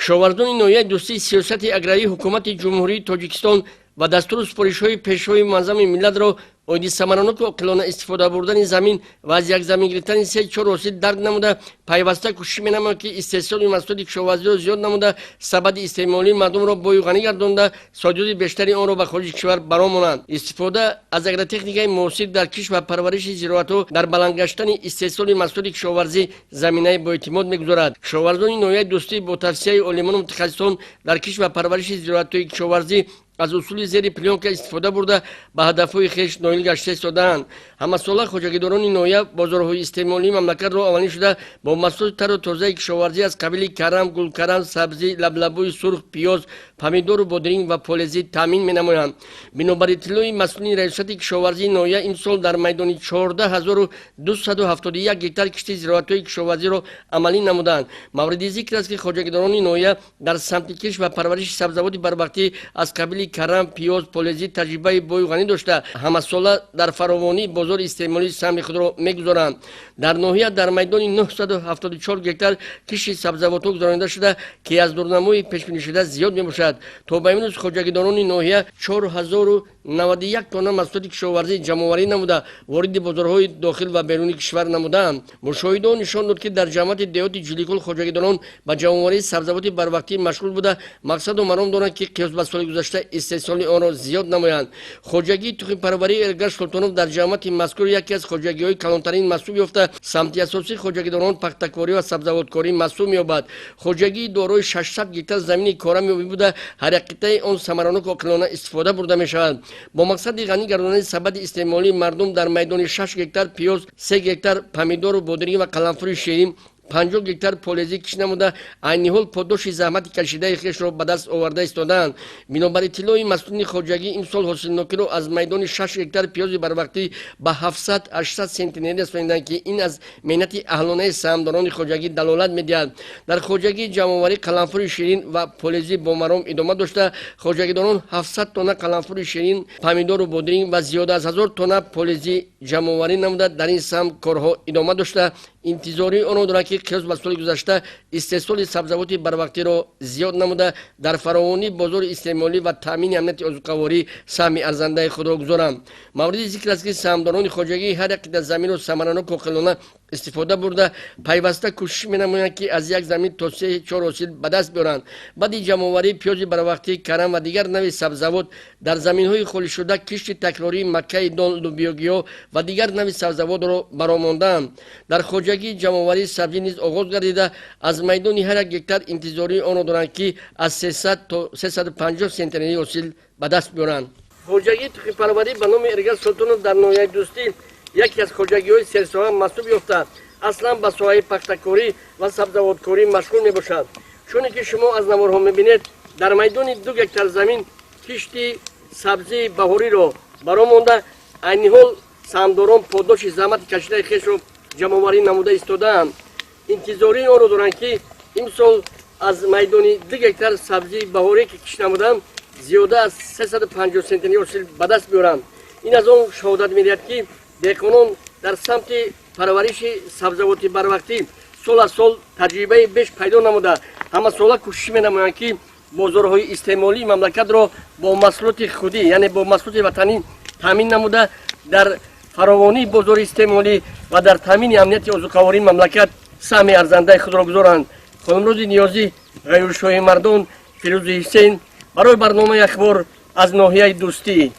Кишоварзони ноҳияи Дӯстӣ сиёсати аграрии Ҳукумати Ҷумҳурии Тоҷикистон ва дастуру супоришҳои Пешвои Муаззами миллатро оиди самараноку оқилона истифода бурдани замин ва аз як замин гирифтани се чор ҳосил дарк намуда, пайваста кӯшиш менамояд, ки истеҳсоли маҳсулоти кишоварзиро зиёд намуда, сабади истеъмолии мардумро бою ғанӣ гардонда, содироти бештари онро ба хориҷи кишвар баромонанд. Истифода аз агротехникаи муосир дар кишт ва парвариши зироатҳо дар баланд гаштани истеҳсоли маҳсулоти кишоварзӣ заминаи боэътимод мегузорад. Кишоварзони ноҳияи Дӯстӣ бо тавсияи олимону мутахассисон дар кишт ва парвариши зироатҳои кишоварзӣ аз усули зери плёнка истифода бурда, ба ҳадафҳои хеш ноил гашта истодаанд. Ҳамасола хоҷагидорони ноҳия бозорҳои истеъмолии мамлакатро аввалин шуда бо маҳсулоти тару тозаи кишоварзӣ аз қабили карам, гулкарам, сабзӣ, лаблабӯи сурх, пиёз, помидору бодиринг ва полезӣ таъмин менамоянд. Бинобар иттилои масъулини Раёсати кишоварзии ноҳия, имсол дар майдони 14 271 гектар кишти зироатҳои кишоварзиро амалӣ намуданд. Мавриди зикр аст, ки хоҷагидорони ноҳия дар самти кишт ва парвариши сабзавоти барвақтӣ аз қабили карам, пиёз, полезӣ таҷрибаи бою ғанӣ дошта, ҳамасола дар фаровонии бозори истеъмолӣ саҳми худро мегузоранд. Дар ноҳия дар майдони 974 гектар кишти сабзавотҳо гузаронида шуда, ки аз дурнамои пешбинишуда зиёд мебошад. То ба имрӯз хоҷагидорони ноҳия 4091 тонна маҳсулоти кишоварзӣ ҷамъоварӣ намуда, вориди бозорҳои дохил ва берунии кишвар намудаанд. Мушоҳидаҳо нишон дод, ки дар ҷамоати деҳоти Ҷиликул хоҷагидорон ба ҷамъоварии сабзавоти барвақтӣ машғул буда, мақсаду маром доранд, ки қиёс ба соли гузашта истеҳсоли онро зиёд намоянд. Хоҷагии тухмипарварии Эргаш Султонов дар ҷамоати мазкур яке аз хоҷагиҳои калонтарин маҳсуб ёфта, самти асосии хоҷагидорон пахтакорӣ ва сабзавоткорӣ маҳсуб меёбад. Хоҷагии дорои 600 гектар замини корами обӣ буда, ҳар як қитъаи он самараноку оқилона истифода бурда мешавад. Бо мақсади ғанӣ гардонани сабади истеъмолии мардум дар майдони 6 гектар пиёз, 3 гектар помидору бодиринг ва қаламфури ширин, 50 гектар полезӣ кишт намуда, айни ҳол подоши заҳмати кашидаи хешро ба даст оварда истодаанд. Бинобар иттилои масъулини хоҷагӣ, имсол ҳосилнокиро аз майдони 6 гектар пиёзи барвақтӣ ба 700-800 сентнер расониданд, ки ин аз меҳнати аҳлонаи саҳмдорони хоҷагӣ далолат медиҳад. Дар хоҷагии ҷамъоварӣ қаламфури ширин ва полезӣ бо маром идома дошта, хоҷагидорон 700 тонна қаламфури ширин, помидору бодиринг ва зиёда аз 1000 тонна полезӣ ҷамъоварӣ намуда, дар ин самт корҳо идома дошта, интизории онро доранд, ки қиёс ба соли гузашта истеҳсоли сабзавоти барвақтиро зиёд намуда, дар фаровонии бозори истеъмолӣ ва таъмини амнияти озуқаворӣ саҳми арзандаи худро гузоранд. Мавриди зикр аст, ки саҳмдорони хоҷагии ҳар як қитъа заминро самараноку оқилона истифода бурда, пайваста кӯшиш менамоянд, ки аз як замин то се чор ҳосил ба даст биёранд. Баъди ҷамъоварии пиёзи барвақтӣ, карам ва дигар нави сабзавот дар заминҳои холишуда кишти такрории маккаи дон, лубиёгиҳо ва дигар нави сабзавотро баромондаанд. Дар хоҷагии ҷамъоварии сабзӣ низ оғоз гардида, аз майдони ҳар як гектар интизории онро доранд, ки аз 300 то 350 сентнери ҳосил ба даст биёранд. Хоҷагии тухмипарварӣ ба номи Эргаш Султонов дар ноҳияи Дӯстӣ яке аз хоҷагиҳои серсоҳа маҳсуб ёфта, аслан ба соҳаи пахтакорӣ ва сабзавоткорӣ машғул мебошад. Чуне ки шумо аз наворҳо мебинед, дар майдони 2 гектар замин кишти сабзии баҳориро баромонда, айни ҳол саҳмдорон подоши заҳмати кашидаи хешро ҷамъоварӣ намуда истодаанд. Интизории онро доранд, ки имсол аз майдони 2 гектар сабзии баҳорие, ки кишт намуданд, зиёда аз 350 сентнери ҳосил ба даст биёранд. Ин аз он шаҳодат медиҳад, ки деҳқонон дар самти парвариши сабзавоти барвақтӣ сол аз сол таҷрибаи беш пайдо намуда, ҳамасола кӯшиш менамоянд, ки бозорҳои истеъмолии мамлакатро бо маҳсулоти худӣ, яъне бо маҳсулоти ватанӣ таъмин намуда, дар фаровонии бозори истеъмолӣ ва дар таъмини амнияти озуқавории мамлакат саҳми арзандаи худро гузоранд. Хонумрози Ниёзӣ, Ғайюршоҳи Мардон, Фирӯзи Ҳусейн барои барномаи «Ахбор» аз ноҳияи Дӯстӣ.